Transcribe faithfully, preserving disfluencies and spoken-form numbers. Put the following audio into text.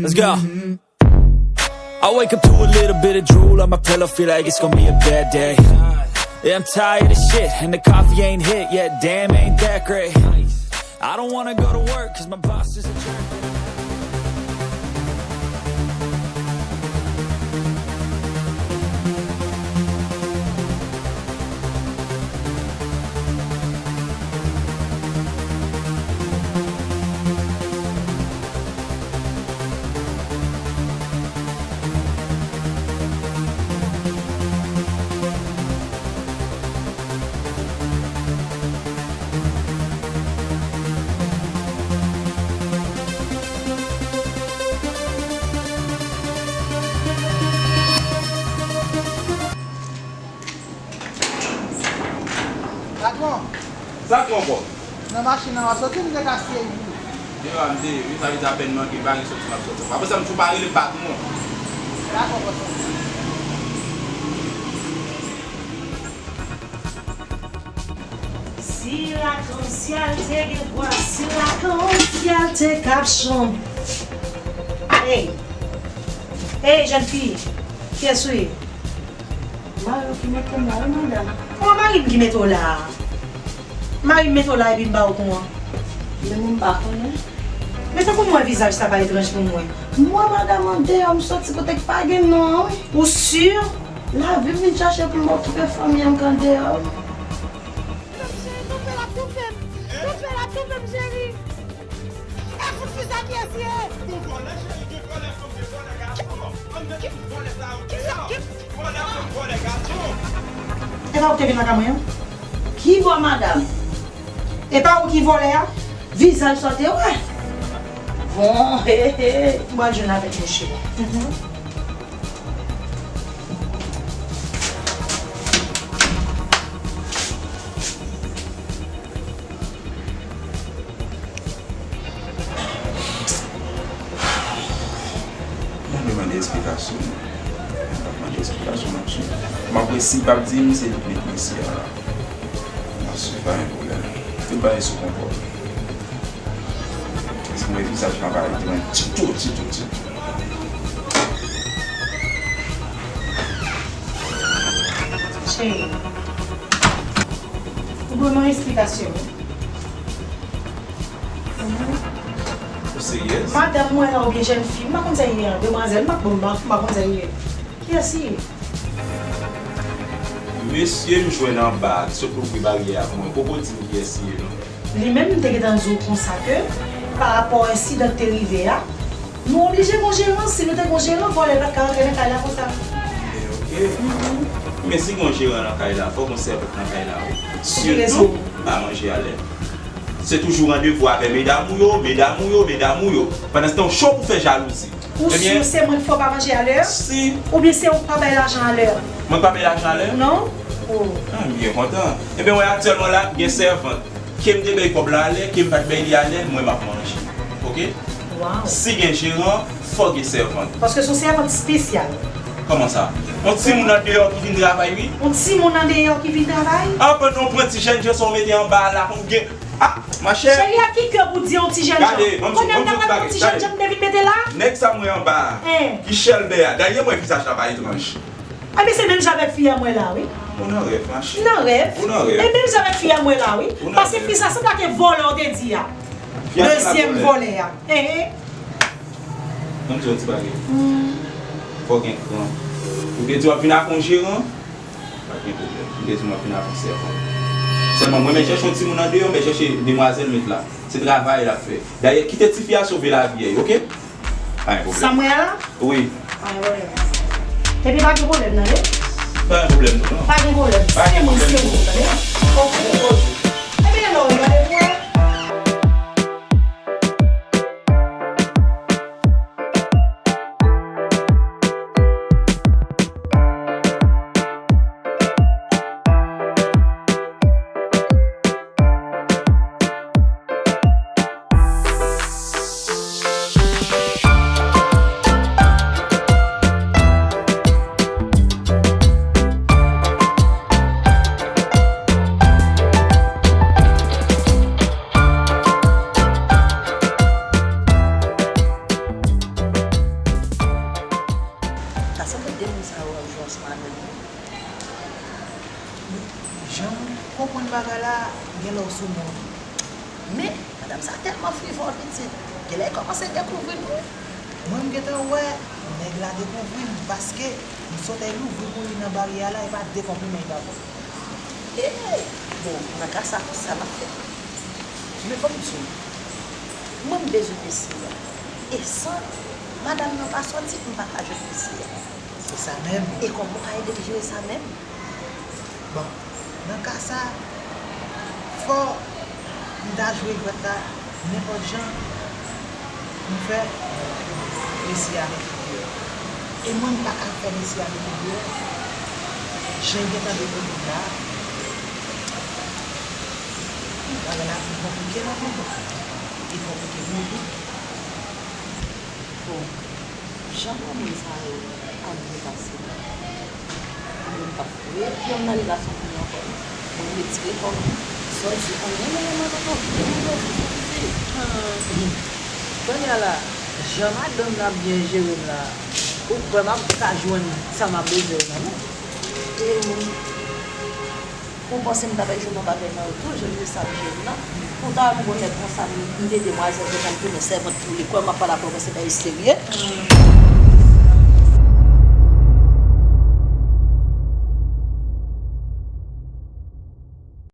Let's go. I wake up to a little bit of drool on my pillow, feel like it's gonna be a bad day. Yeah, I'm tired of shit, and the coffee ain't hit yet, damn, ain't that great. I don't wanna go to work, cause my boss is a jerk. Patwon. Sa k ankò? Nan machin nan w ap soti, m te ka siye wi. Devan m te ye wi, sa vle di apèn m antre, pa gen soti m ap soti ankò. Apre sa, m tou pa rele m patwon. Dakò, patwon. Si lakansyal te gen bwa, si lakansyal te kap chonm. Hey! Hey, jèn fi! Kiyès ou ye? Mari w ki mete m la, wi, madanm. Kòman mari m ki mete w la a? Mari m mete w la epi m pa okouran? Men m pa konnen. Men tankou m wè vizaj sa pa etranj pou mwen. M wè madanm andeyò, m soti kote k pa gen non an, wi. Ou si? Lavi m vin chache pou m okipe fanmi an k andeyò, wi. Toufe l ap toufe m. Toufe l ap toufe m, cheri. E fout fi sa kiyès li ye? Bon vòlè, cheri, gen vòlè fanm, gen vòlè gason. Ann, men ki vòlè sa yo ye? Ki sa? Ki vòlè fanm, vòlè gason. E pa ou ki te vin lakay mwen an? Ki bò, madanm? E pa ou ki vòlè a? Vizaj sa w te wè? Bon, he, he. M pral jwenn avèk mesye a. Mwen vle mande esplikasyon. Mwen p ap mande esplikasyon, monchè. M ap wè si l p ap di m, se li k met mesye a la. M ap swiv, pa gen pwoblèm. Tout bagay sou kontwòl. Paske mwen vizaj lan pa etranj ditou, ditou, ditou. Cheri, ou dwe ban esplikasyon. Ou seryèz? Madanm mwen la oubyen jèn fi, m pa konn sa l ye an. Demwazèl, m pa, m pa, m pa konn sa l ye. Kiyès li ye? Mesye m jwenn anba a, ki sot louvri baryè a pou mwen, poko di m kiyès li ye non. Li menm, m te gentan di w konsa ke, pa rapò ensidan k te rive a, nou oblije gon jeran. Si nou te gon jeran, vòlè pa t ka rantre nan kay la konsa. Men oke. Men si gon jeran nan kay la, fò gon sèvant nan kay la wi. Sitou pa manje alè. Se toujou randevou avè medam ou yo, medam ou yo, medam ou yo. Pandanstan w cho pou fè jalouzi. Ou si se mwen k fè w pa manje alè? Si. Oubyen se ou k pa bay lajan alè? Mwen k pa bay lajan alè? Non. Oh. Ah, m byen kontan. Ebyen, wè, aktyèlman la, gen sèvant. Ke m te bay kòb la alè, ke m pa t bay li alè, mwen m ap manje. Oke? Wow. Si gen jeran, fò gen sèvant. Paske se yon sèvant espesyal. Kòman sa? Yon timoun andeyò ki vin travay, wi. Yon timoun andeyò ki vin travay? Ah, pandan w pran ti jènjan sa w mete anba a la, konn gen Ah, machè. Cheri, ak ki kè pou di yon ti jènjan? Gade, ban m di, ban m di yon ti bagay, gade. Kounye a m t ap pran yon ti jènjan m te vin mete la? Nèg sa m wè anba a, ki chèlbè a. Dayè, m wè vizaj la pa etranj. Ebyen, se menm jan avèk fi a m wè la, wi. Ou nan rèv, machè. Nan rèv? Ou nan rèv. E menm jan avèk fi a m wè la, wi. Paske fi sa sanble ak vòlè w te di a. Dezyèm vòlè a. Ehe. Ban m di yon ti bagay. Fò gen kran. Ou te di w ap vin ak yon jeran? Pa gen pwoblèm. M te di w m ap vin avè yon sèvant. Sèlman, mwen mèt chèche yon timoun andeyò, mèt chèche demwazèl met la. Se travay l ap fè. Dayè, kite tifi a sove lavi a, oke? Pa gen pwoblèm. Sa m wè a la? Wi. Pa gen pwoblèm. Epi pa gen pwoblèm, tande? Pa gen pwoblèm, non, non. Pa gen pwoblèm. Pa gen pwoblèm. Se mwen, se ou, tande? Oke, oke. Ebyen, lò, gade pou wè. Jan m konprann bagay la, gen lè w sou non. Men, madanm sa tèlman frivòl, pitit. Gen lè l kòmanse dekouvri nou. Mwen, m gentan wè nèg la dekouvri m, paske m sot al louvri pou li nan baryè a la, e pa de konpliman li pa ban m. Hey! Bon, nan ka sa, sa n ap fè? Men ban m di w, mwen, m bezwen mesye a. E san madanm nan pa sòti, m pa ka jwenn mesye a. Se sa menm. E kòman w ka ede m jere sa menm? Bon, nan ka sa, fò m ta jwe jwèt la nenpòt jan, m fè mesye a met li deyò. E mwen, m pa ka fè mesye a met li deyò. Jan l gentan dekouvri m la, bagay la vin konplike nan men mwen. Li konplike pou mwen tou. Bon, jan moun sa yo ap byen pase la, mwen, m pa foure pye m nan relasyon pou mwen ankò non. Mwen retire kò m. Sa w di an, non, non, non, non, non, non, non, non, non, non, non. Kounye a la, jan madanm nan ap byen jere m la, ou kwè m ap ka jwenn sa m ap bezwen yo nan men? E ou, ou panse m ta bay jwenn yon bagay nan yo tou, jan m di sa m jwenn nan? Ou ta wè m gon nèg konsa, m, m te demwazèl, m te al tounen sèvant pou li, kwè m ap pale avè w, panse bagay serye?